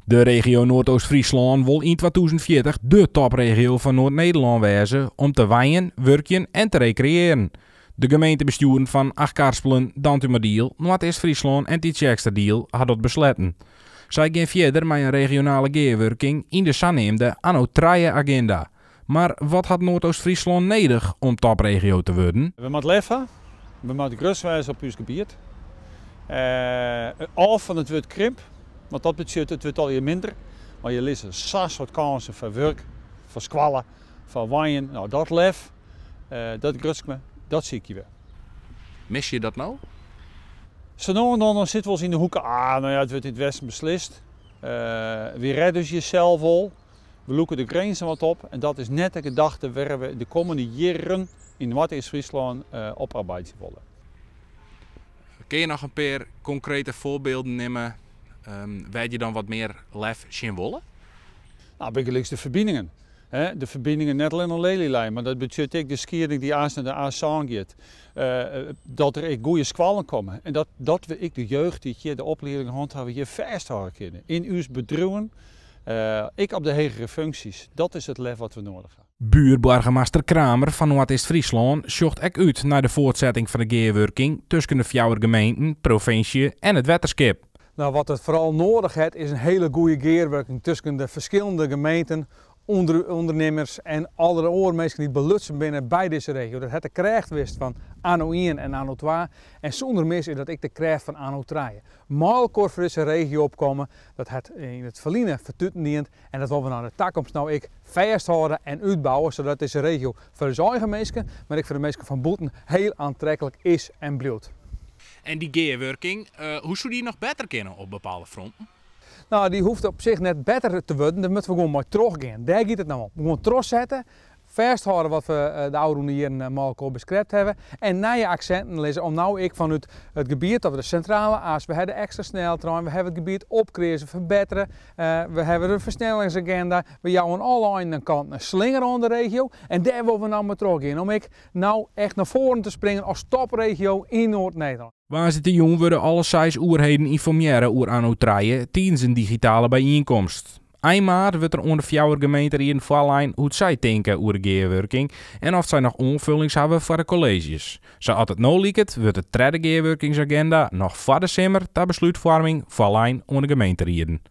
De regio Noardoost-Fryslân wol yn 2040 de topregio fan Noard-Nederlân wêze om te wenjen, wurkjen en te rekreëarjen. De gemeentebestjoeren fan Achtkarspelen, Dantumadiel, Noardeast-Fryslân en Tytsjerksteradiel ha dat besletten. Sy gean fierder mei in regionale gearwurking yn de saneamde Anno trije aginda. Mar wat hat Noardoost-Fryslân nedich om topregio te wurden? We moatte lef ha, we moatte grutsk wêze op ús gebiet. Ôf fan it wurd krimp, want dat betsjut it wurdt allegear minder. Mar je lizze sa'n soad kânsen foar wurk, foar skoalle, foar wenjen. No, dat lef, dat grutsk me, dat sykje we. Mis je dat no? Sa no en dan, dan sit wolris yn de hoeke, ah, no ja, it wurdt yn it westen beslist. Wy rêde ús hjir sels wol. We lûke de grinzen wat op en dat is net de gedachte wêr't we de kommende jierren yn Noardeast-Fryslân op arbeidzje wolle. Kinne je noch in pear konkrete foarbylden nimme wêr't je dan wat mear lef sjen wolle? No, bygelyks de ferbiningen. De ferbiningen net allinne de Lelylijn, mar dat betsjut ek de skieding dy't aanst nei de A sân giet. Dat der ek goede skoallen komme en dat we ek de jeugd dy't hjir de oplieding hân hawwe hjir fêsthâlde kinne yn ús bedriuwen, ek op de hegere funksjes. Dat is it lef wat we nedich hawwe. Buerboargemaster Kramer fan Noardeast-Fryslân sjocht ek út nei de fuortsetting fan de gearwurking tusken de fjouwer gemeenten, provinsje en it wetterskip. No, wat it foaral nedich hat is in hiele goede gearwurking tusken de ferskillende gemeenten, ûndernimmers en alle oare minsken dy't belutsen binne by dizze regio. Dat hat de krêft west fan anno ien en anno twa en sûnder mis is dat ek de krêft fan anno trije. Mei elkoar foar dizze regio opkomme, dat hat yn it ferline fertuten dien en dat wolle we nei de takomst no ek fêsthâlde en útbouwe, sadat dizze regio foar ús eigen minsken, mar ek foar de minsken fan bûten hiel oantreklik is en bliuwt. En dy gearwurking, hoe soe dy noch better kinne op bepaalde fronten? No, dy hoecht op sich net better te wurden, dêr moatte we gewoan mei trochgean. Dêr giet it no om. Gewoan trochsette, fêsthâlde wat we de ôfrûne jierren mei elkoar beskrept hawwe en nije aksinten lizze om no ek fanút it gebiet, dat we de Sintrale As, we hawwe de ekstra sneltrein, we hawwe it gebiet opkreaze, ferbettere, we hawwe de fersnellingsagenda, we jouwe oan alle einen en kanten in slinger oan de regio en dêr wolle we no mei trochgean om ek no echt nei foaren te springen as topregio yn Noard-Nederlân. Woansdeitejûn wurde alle seis oerheden ynformearre oer anno trije tidens in digitale byienkomst. Ein maart wurdt der oan de fjouwer gemeenterieden foarlein hoe't sy tinke oer de gearwurking en oft sy noch oanfullings hawwe foar de kolleezjes. Sa at it no liket wurdt de tredde gearwurkingsagenda noch foar de simmer ta beslútfoarming foarlein oan de gemeenterieden.